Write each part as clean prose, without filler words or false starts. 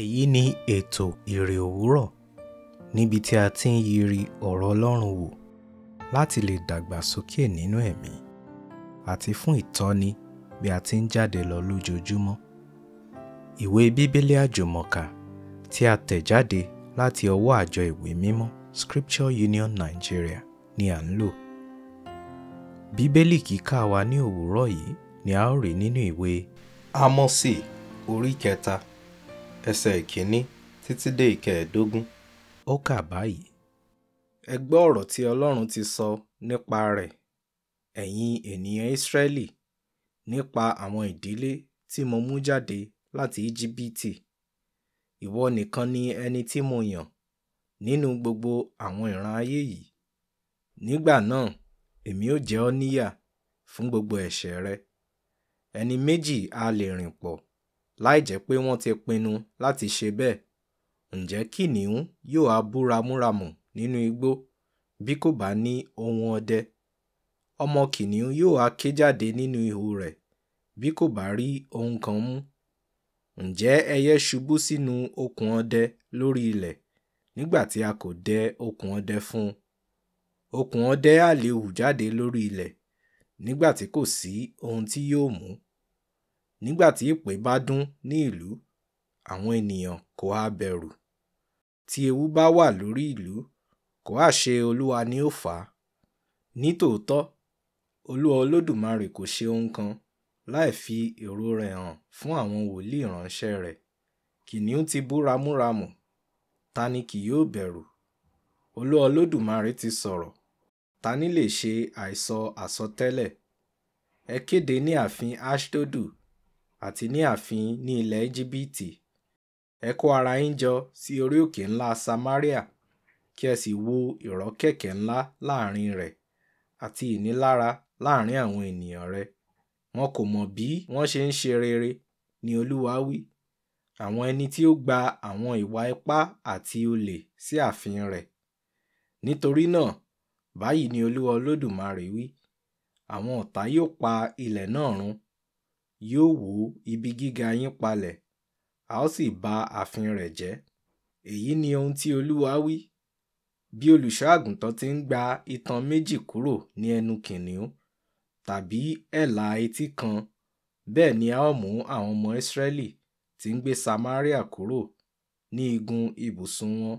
Èyí ni ètò Ìrè Òwúrọ̀ níbi tí a ti ń yiri ọ̀rọ̀ Ọlọ́run wò láti lè dàgbàsókè nínú ẹ̀mí àti fún ìtọ́ni bí a ti ń jáde lọ lójoojúmọ́. Ìwé Bíbélì Àjùmọ̀kà tí a tẹ̀ jáde láti ọwọ́ àjọ ìwé mímọ́ Scripture Union Nigeria ni à ń lò. Bíbélì kíkà wa ní òwúrọ̀ yìí ni a ó rí nínú ìwé Ámósì orí 3 ẹsẹ̀ 1 títí dé 15. Ó kà báyìí: Ẹ gbọ́ ọ̀rọ̀ tí Ọlọ́run ti sọ nípa rẹ̀, ẹ̀yin ènìyàn Ísírẹ́lì, nípa àwọn ìdílé tí mo mú jáde láti Íjíbítì. Ìwọ nìkan ni ẹni tí mo yàn nínú gbogbo àwọn ìran ayé yìí. Nígbà náà èmi ó jẹ ọ́ níyà fún gbogbo ẹ̀ṣẹ̀ rẹ. Ẹni méjì a lè rìn pọ̀ láìjẹ́ pé wọ́n ti pinnu láti ṣe bẹ́ẹ̀. Ǹjẹ́ kìnnìún yóò ha bú ramúramù nínú igbó bí kò bá ní ohun ọdẹ? Ọmọ kìnnìún yóò ha ké jáde nínú ihò rẹ̀ bí kò bá rí ohun kan mú? Ǹjẹ́ ẹyẹ ṣubú sínú okùn ọdẹ lórí ilẹ̀ nígbà tí a kò dẹ okùn ọdẹ fún un? Okùn ọdẹ ha lè hù jáde lórí ilẹ̀ nígbà tí kò sí ohun tí yóò mú? Nígbà tí ìpè bá dún ní ìlú, àwọn ènìyàn kò ha bẹ̀rù? Tí ewu bá wà lórí ìlú, kò ha ṣe Olúwa ni ó fà á? Nítòótọ́, Olúwa Olódùmarè kò ṣe ohun kan láì fi èrò rẹ̀ hàn fún àwọn wòlíì ìránṣẹ́ rẹ̀. Kìnnìún ti bú ramúramù, ta ni kì yóò bẹ̀rù? Olúwa Olódùmarè ti sọ̀rọ̀, ta ni lè ṣe àìsọ àsọtẹ́lẹ̀? Ẹ kéde ní ààfin Aṣdodu àti ní ààfin ní ilẹ̀ Íjíbítì. Ẹ kó ara yín jọ sí orí òkè ńlá Samaria, kí ẹ sì wo ìrọ́kẹ̀kẹ̀ ńlá láàrin rẹ̀ àti ìnilára láàrin àwọn ènìyàn rẹ̀. Wọn kò mọ̀ bí wọ́n ṣe ń ṣe rere, ni Olúwa wí. Àwọn ẹni tí ó gba àwọn ìwà ipá àti olè sí ààfin rẹ̀. Nítorí náà, báyìí ni Olúwa Olódùmarè wí: àwọn ọ̀tá yóò pa ilẹ̀ náà run, yóò wó ibi gíga yín palẹ̀, a ó sì ba ààfin rẹ̀ jẹ́. Èyí ni ohun tí Olúwa wí: bí olùṣọ́ àgùntàn ti ń gba itan méjì kúrò ní ẹnu kìnnìún tàbí ẹ̀là etí kan, bẹ́ẹ̀ ni a ó mú àwọn ọmọ Ísírẹ́lì tí ń gbé Samaria kúrò ní igun ibùsùn wọn,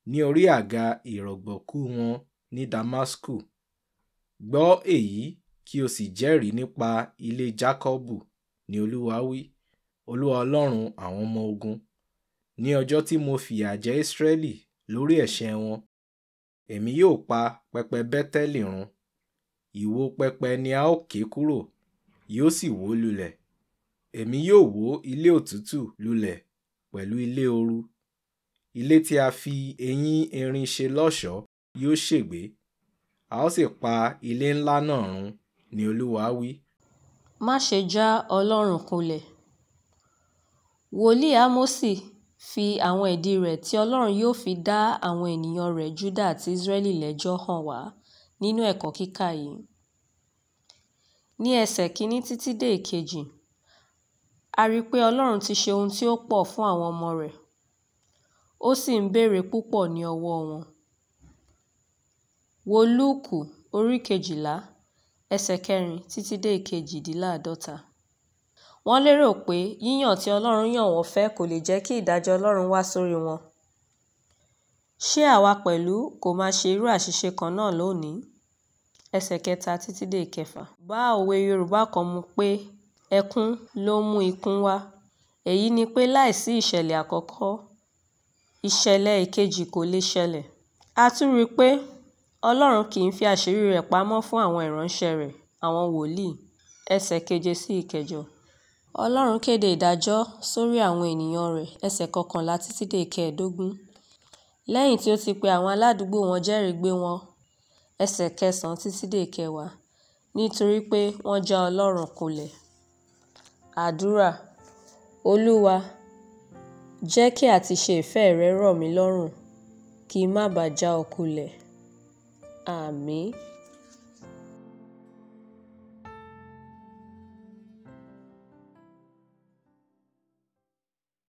ní orí àga ìrọ̀gbọ̀kú wọn ní Damasku. Gbọ́ èyí kí o sì jẹ́rìí nípa ilé Jákọ́bù, ni Olúwa wí, Olúwa Ọlọ́run àwọn ọmọ ogun. Ní ọjọ́ tí mo fìyà jẹ Ísírẹ́lì lórí ẹ̀ṣẹ̀ wọn, èmi yóò pa pẹpẹ Bẹ́tẹ́lì run. Ìwó pẹpẹ ni a ó ké kúrò, yóò sì wó lulẹ̀. Èmi yóò wó ilé òtútù lulẹ̀ pẹ̀lú ilé ooru. Ilé tí a fi eyín erin ṣe lọ́ṣọ̀ọ́ yóò ṣègbé, a ó sì pa ilé ńlá náà run, ni Olúwa wí. Má ṣe já Ọlọ́run kulẹ̀. Wòlíì Ámósì fi àwọn ìdí rẹ̀ tí Ọlọ́run yóò fi dá àwọn ènìyàn rẹ̀ Júdà àti Ísírẹ́lì lẹ́jọ́ hàn wá nínú ẹ̀kọ́ kíkà yìí. Ní ẹsẹ̀ 1 títí dé 2, a rí pé Ọlọ́run ti ṣe ohun tí ó pọ̀ fún àwọn ọmọ rẹ̀, ó sì ń béèrè púpọ̀ ní ọwọ́ wọn. Wo Lúùkù orí 12, ẹsẹ̀ 4 títí dé 48. Wọ́n lérò pé yíyàn tí Ọlọ́run yàn wọ́n fẹ́ kò lè jẹ́ kí ìdájọ́ Ọlọ́run wá sórí wọn. Ṣé àwa pẹ̀lú kò máa ṣe irú àṣìṣe kan náà lónìí? Ẹsẹ̀ 3 títí dé 6. Bá òwe Yorùbá kan mu pé ẹkún ló mú ikún wá. Èyí ni pé láìsí ìṣẹ̀lẹ̀ àkọ́kọ́, ìṣẹ̀lẹ̀ ìkejì kò lè ṣẹlẹ̀. A tún rí i pé Ọlọ́run kì í fi àṣírí rẹ̀ pamọ́ fún àwọn ìránṣẹ́ rẹ̀, àwọn wòlíì. Ẹsẹ̀ 7 sí 8. Ọlọ́run kéde ìdájọ́ sórí àwọn ènìyàn rẹ̀. Ẹsẹ̀ 11 títí dé 15. Lẹ́yìn tí ó ti pe àwọn aládùúgbò wọn jẹ́rìí gbé wọn. Ẹsẹ̀ 9 títí dé 10. Nítorí pé wọ́n já Ọlọ́run kulẹ̀. Àdúrà. Olúwa, jẹ́ kí àti ṣe ìfẹ́ rẹ rọ̀ mí lọ́rùn, kí n má bàa já ọ kulẹ̀. Àmín.